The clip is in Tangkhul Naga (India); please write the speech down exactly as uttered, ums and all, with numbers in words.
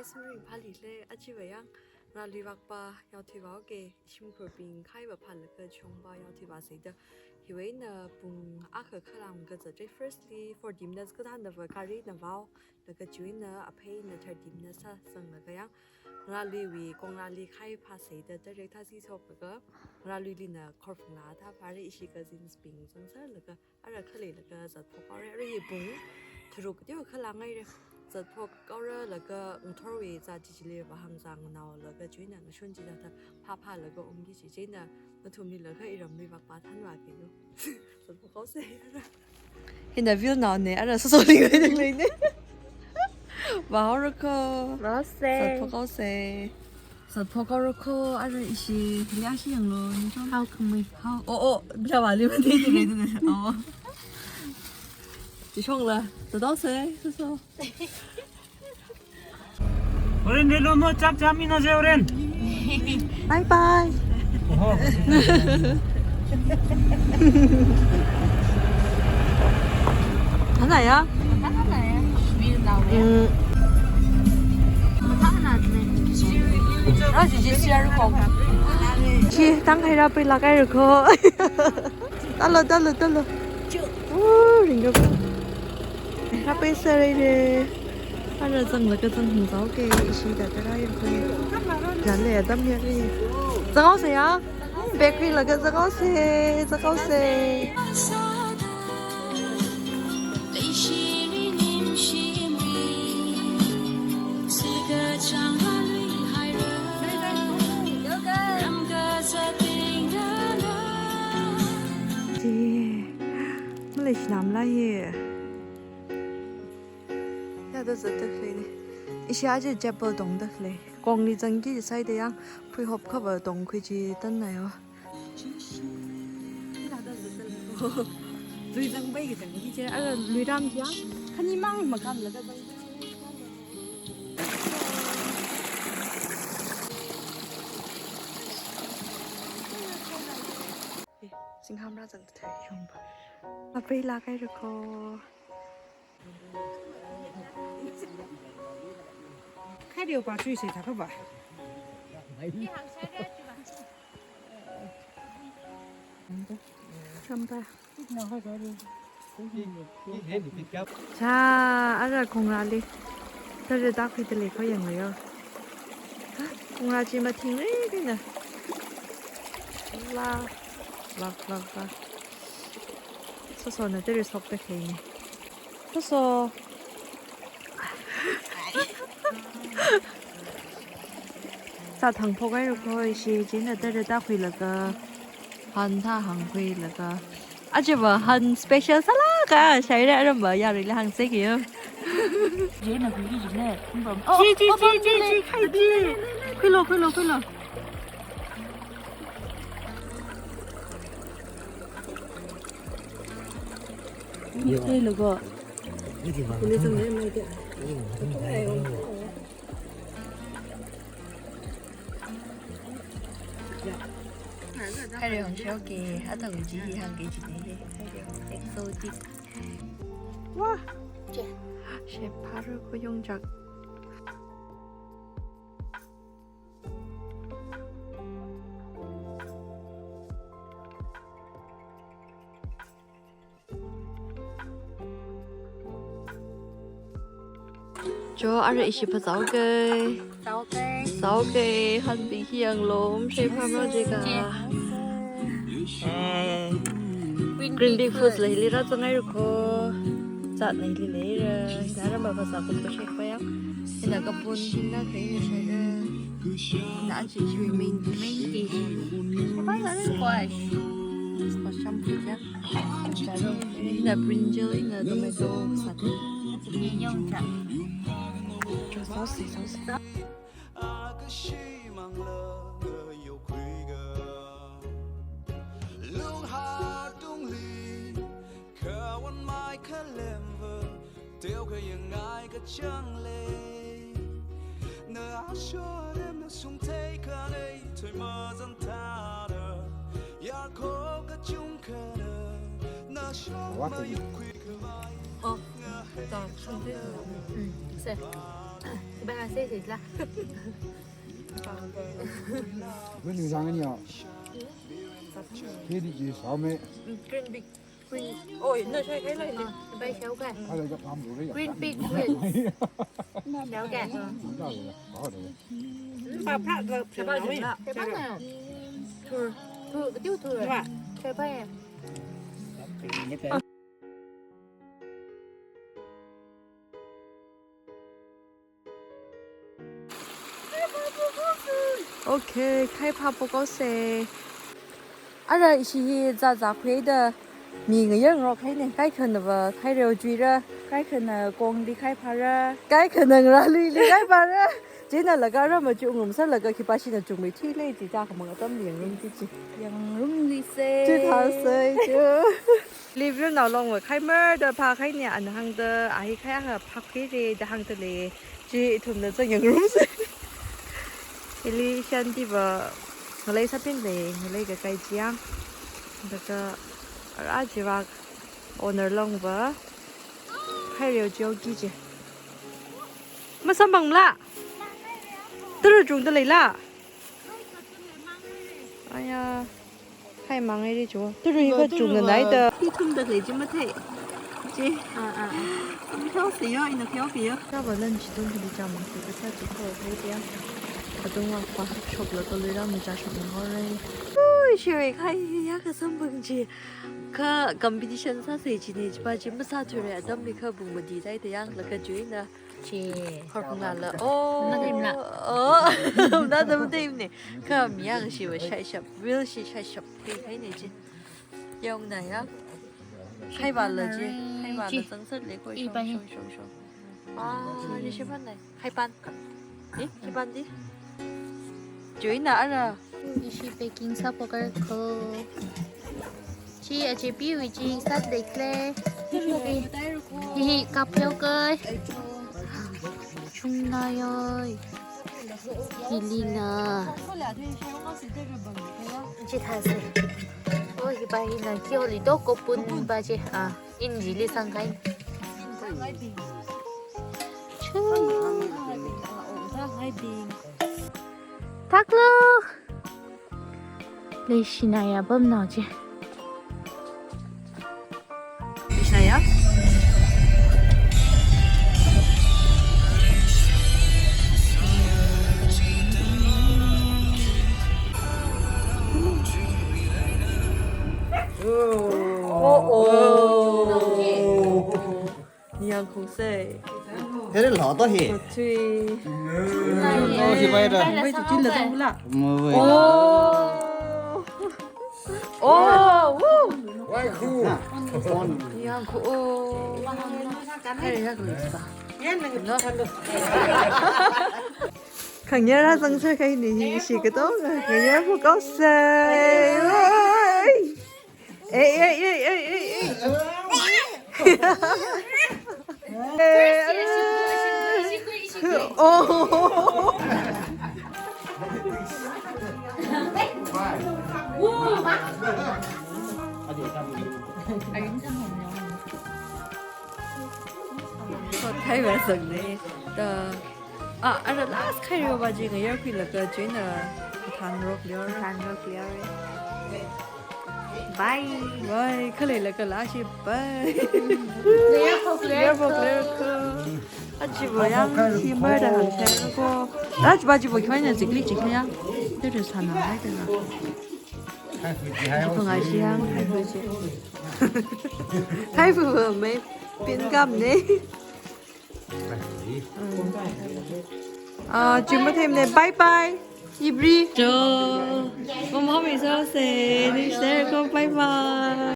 Sumri phalile, achiva yang, ngarāluivakpa yaothuivāoke, shimkhurbing khaiva phālaga chungva yaothuivāsei da. Hiwui eina pung akha khalāngkazat re, firstly, forty minutes kathānava gari na vāo, laga chiwui eina aphei eina thirty minutes sāzanglaga yang, ngarāluiwui kongrāli khai phāsei da, direct thasi shoklaga, ngarāluilina Khorphung la thā phāre, ishi cousins bing zangserlaga, ara khaleilaga zatphok haore, ara hi pung tharuk kateo khalāng haire. Zatphok haora laga ngathorwui zat chi chili vāhāngzang naolaga chiwui eina ngashun chi thāda phāphālaga ungki chi, chieina nathumli laga iramluivakpa thanvāke lo. Zatphok haosei. Hina view naone, ara sosoli ngai leine. Vāhaora ko. Vāhaosei. Zatphok haosei. Zatphok haora ko, ara ishi, ya shi yanglu, ni chong. Hao khamui. Hao, oh, oh, bila vāli mati tu le tu le. Oh. Chi shongla, zathaosei, so so. Horen delo mo, chak chaminase horen. Bye bye. Oho. Hana ya? Hana ya. View nawe. Mm. Hana ne. Ra ji ji siar ko. Chi tang khai ra pei la kai ko. Talo, talo, talo. Oh, ringa. Ra pei sa re re. Ara zanglaga zanghāngzaoke, ishi da tara yangkhui. Jale, adam yare. Zanghaosei ya? Bakery laga zanghaosei, zanghaosei. Chi, Malaysia nam la ye. Yada zatda khaleine. Ishi aja chapel tongda khalei. Kongli zangki saida yang, phuihop khava tongkhui chi tanna yo. Lui zangpai ki zangki che, ara lui ram yang, khani mang makam laga zang. Eh, singham ra zangda thai yongba. Apai la kai rako. Khai deo pa chui se thakaba. Sampa. Cha, ara kongrāli. Tara tākhuida lei kho yanglu yo. Kongrā chi mathing re re na. La, la, la, la. Sosona tara shokda khalei ne. Soso. Sāthang phok haira kho, ishi china tara tākhuilaga, han thā hāngkhuilaga. Achiva han special sālaga, shaira aramba yarila hāngsa ki yo. Jina khuiki jina. Oh, chi, chi, oh, chi, chi, chi, khai chi. Khuilo, khuilo, khuilo. Yo. Khuilo ko. Ini semua mai dia. Haira hāngshoki, athang chi hāngki jina. Haira exotic. Wah. Che. Sheparo ko yongchak. Cho, ara ishi phazāoke. Zāoke. Zāoke, hanbing hi yanglu, sheparo jika. Che. Eh, Green Big Foods la hili rāzang haira kho. Zat na hili leira. Hina ramba phasā kum ko shek pa ya. Hina kapun hina khaini shaira. Hina achi chiwui main, main dish. Apa na ni koi? Spasham pizza. Hina brinjal, hina tomato, sat. Yongchak. Sauce, sauce. Akashimangla ngayokhuiga. Lunghar tungli, kawanmai kalemva, teokha yangngai kachāng lei. Na ashorem na sungthei khalei, thoimazan thāda, yarkho kachungkhana, na shok mayokhui khavai. Oh, ta, sungthei. Mm, se. Bye, say it la. When you sang in your, here it is, how many? Green big. Green. Oh, no, sorry, sorry, sorry. Bye, shall we? Green big. Shall we? Two, two, two. Shall we? Okay, khai phāpokhaosa. Ara ishi hi zāzākhuida mi ngayāngarok haina, kaikhanava khaireo chuira, kaikhana kongli khai phāra, kaikhana ngarāluili khai phāra. Chieina laga ara machu ngarumsālaga khipāshina chungmeithuilei chi tākhamang atamli yangngarumki chi. Yangngarumlisa. Chi thāsai chi. Livio naolongva khaimarda phākhaina, ana hāngda a hi khai akha phākhuira da hāngdalei. Chi ithumna zang yangngarumsa. Ili Shanti va ngalei sāpinlei, ngalei kakai chi yang. Laga ara chivak owner longva khaireo chihaoki chi. Masamphangla? Tara chungdaleila? Aya. Khai manghaira chi. Tara hi kachungna naida. Hi thumdalei chi mathei. Chi. Ah, ah, ah. Ina pheosa yo, ina pheoki yo. Chāva lan chithum hili chāmangsa kasā chi kho hai dia. Atung akpa shokla tolui rāmi chāshokmi haora. Ui, shiwui khai ya kasamphang chi. Kha competition sāsa china, chipa chi masāthuira atamli kha bung madi zaida yanglaga chuina. Chi. Khorkung lala. Oh. Matheimala? Oh. Nada matheimana. Kha mi akha shiva shaishap. Real shi shaishap. Khai, khaina chi. Yangna ya. Khaivala chi. Khaivala chi. Zangsālei kho. Iba hi. Shong, shong, shong, shong. Ah, chi. Ni shipanna. Khaipan. Eh, khaipan di. Chuina ara. Ishi packing sāpokhaira kho. Chi achepiwui chi sātleikhala. Hi, hi, kapyo kai. Chungna yoi. Hilina. Chi thāsa. Oh, hipa hina kiholi to kopun pa chi. Ah. Injili sangkai. Chu. Thaklu. Leishinaya pamnao chi. Leishinaya. Oh, oh. Niyang khungsei. Here lo to hi. Kothui. Oh, hi bai da. Bai chi chin la zang la. Mo bai. Oh. Oh, woo. Wai khu. Niyang khu. Oh. Hai ya khu ba. Yan nang no. Khangayā rāzangsa kahaina hi, ishi katonga khangayā phokhaosa. Oi. Ei, ei, ei. Ei, oh. Thot khai va sang ne. Ta. Ah, ara last khai ro ba jing ya kui la ka jing na. Thanrok lyor. Thanrok lyor. Bye. Bye. Khalei la ka la shi bye. Clear ko, clear ko. Aji bo yang hi mar da han thai ko. Aji ba ji bo khoi na jikli jikli ya. Te de sana hai te na. Ji ko ngai shi yang hai bo ji. Hai bo bo mai pin kam ne. Ah, chim mathemne. Bye bye. Ibri. Jo. Mama mi so se. Ni se ko bye bye.